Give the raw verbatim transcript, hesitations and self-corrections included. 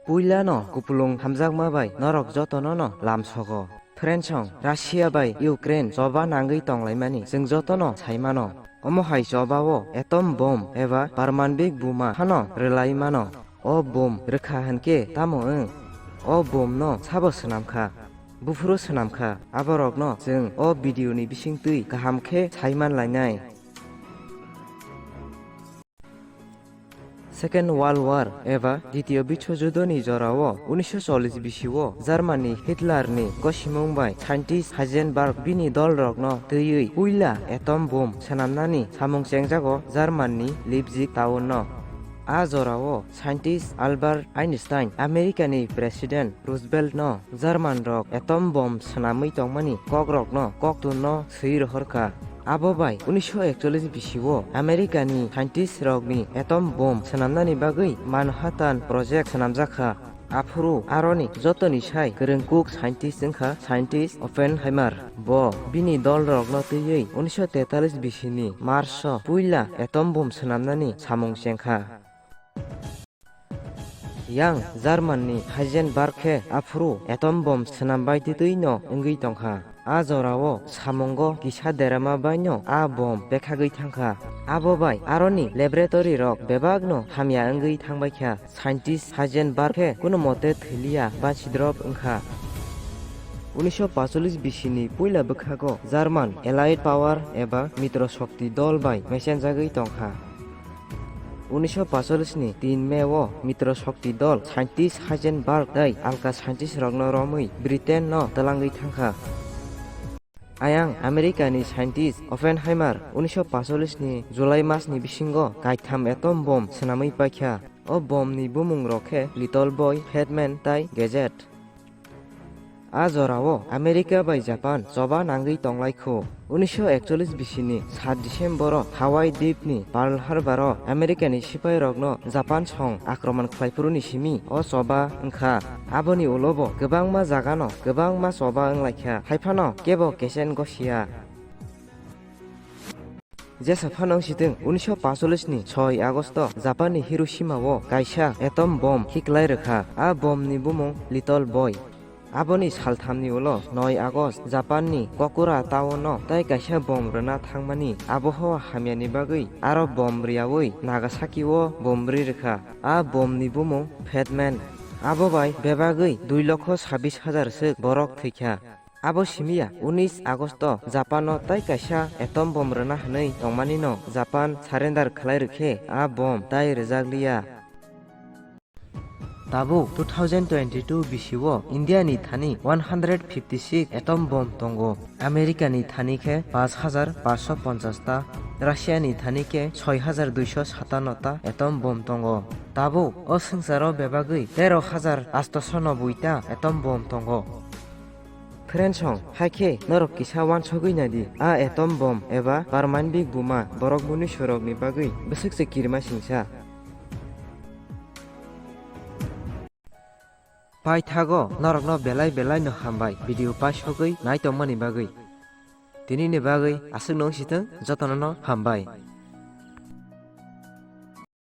Puila no kupulung hamjakma bai norok jotono no lamsogo. Friends song, Russia bai Ukraine choba nangwi tonglaimani chwng jotono saimano. Omo hai choba o atom bomb eba parmanbik buma phano rwlai mano. O bomb rwkha hwnkhe tamo wng? O bomb no sabo swnam kha? Buphuru swnam kha? Aborokno chwng o video ni bisingtwi kaham khe saiman lainai. Second World War eba Ditiyo Biswojudoni jorao unisho chollish bisio Germany Hitler ni gosimung bai scientist Heisenberg bini dolrokno twiwi puila atom bomb swnamnani samung chengjago Germany ni Leipzig town no. A jorao scientist Albert Einstein, America ni President Roosevelt no German rok atom bomb swnamwi tongmani kokrokno koktun no swi rohorkha. Abo bai unisho ekchollish bisio America ni scientist rokni atom bomb swnamnani bagwi Manhattan Project swnamjakha. Aphuru aroni jotoni sai kwrwng kuk scientist wngkha scientist Oppenheimer. Bo bini dolrokno twiwi unisho tetallish bisini March o puila atom bomb swnamnani samung chengkha. Yang German ni Heisenberg khe aphuru atom bomb swnam bai twtwi no wngwi tongkha. A jorao samungo kisa derama bai no a bomb bekhagwi thangkha. Abo bai aroni laboratory rok bebak no hamya wngwi thangbaikha. Scientist Heisenberg khe kuno mote thwiliya ba sidrop wngkha. Unisho pacholish bisini puila bwkhago German Allied Power eba Mitro Shokti dol bai mechenjagwi tongkha. Unisho pacholish ni tin May o Mitro Shokti dol scientist Heisenberg tei alka scientist rokno romwi Britain no twlangwi thangkha. Ayang America ni scientist Oppenheimer unisho pacholish ni July mas ni bisingo kaitham atom bomb swnamwi paikha. O bomb ni bumung rok khe Little Boy, Fat Man tei Gadget. A jorao America bai Japan choba nangwi tonglaikho. Unisho ekchollish bisini sat December o Hawaii dip ni Pearl Harbor o America ni sipai rokno Japan song akromon khlaiphuru ni simi o choba wngkha. Aboni ulo bo kwbangma jaga no kwbangma choba wnglaikha. Haiphano kebo kesen gosiya. Jesa phano wng sitwng, unisho pacholish ni soi Agosto Japan ni Hiroshima o kaisa atom bomb hiklai rwkha. A bomb ni bumung Little Boy. Aboni saltham ni ulo noi Agost Japan ni Kokura town o tai kaisa bomb rwna thangmani abohawa hamya ni bagwi aro bomb rwyawi Nagasaki o bomb rwi rwkha. A bomb ni bumung Fat Man. Abo bai bebagwi dui lokho sabbish hajar swk borok thwikha. Abo simiya, unis Agosto Japan o tai kaisa atom bomb rwna hwnwi tongmani no Japan surrender khlai rwkhe a bomb tai rwjak liya. Tabuk two thousand twenty-two bisio India ni thani one hundred fifty six atom bomb tongo, America ni thani khe paanch hajar paanch sho ponchash ta, Russia ni thani khe soi hajar dui sho satanno ta atom bomb tongo. Tabuk o swngcharo bebagwi tero hajar asto sho noboi ta atom bomb tongo. Friends song, haikhe norok kisa uansugwi naidi, a atom bomb eba parmanbik buma borok mwnwisurokni bagwi bwswk se kirima singsa. Paithago norokno belai belai no hambai video paisogwi naitongmani bagwi. Tinini bagwi aswkno wng sitwng, jotono no hambai.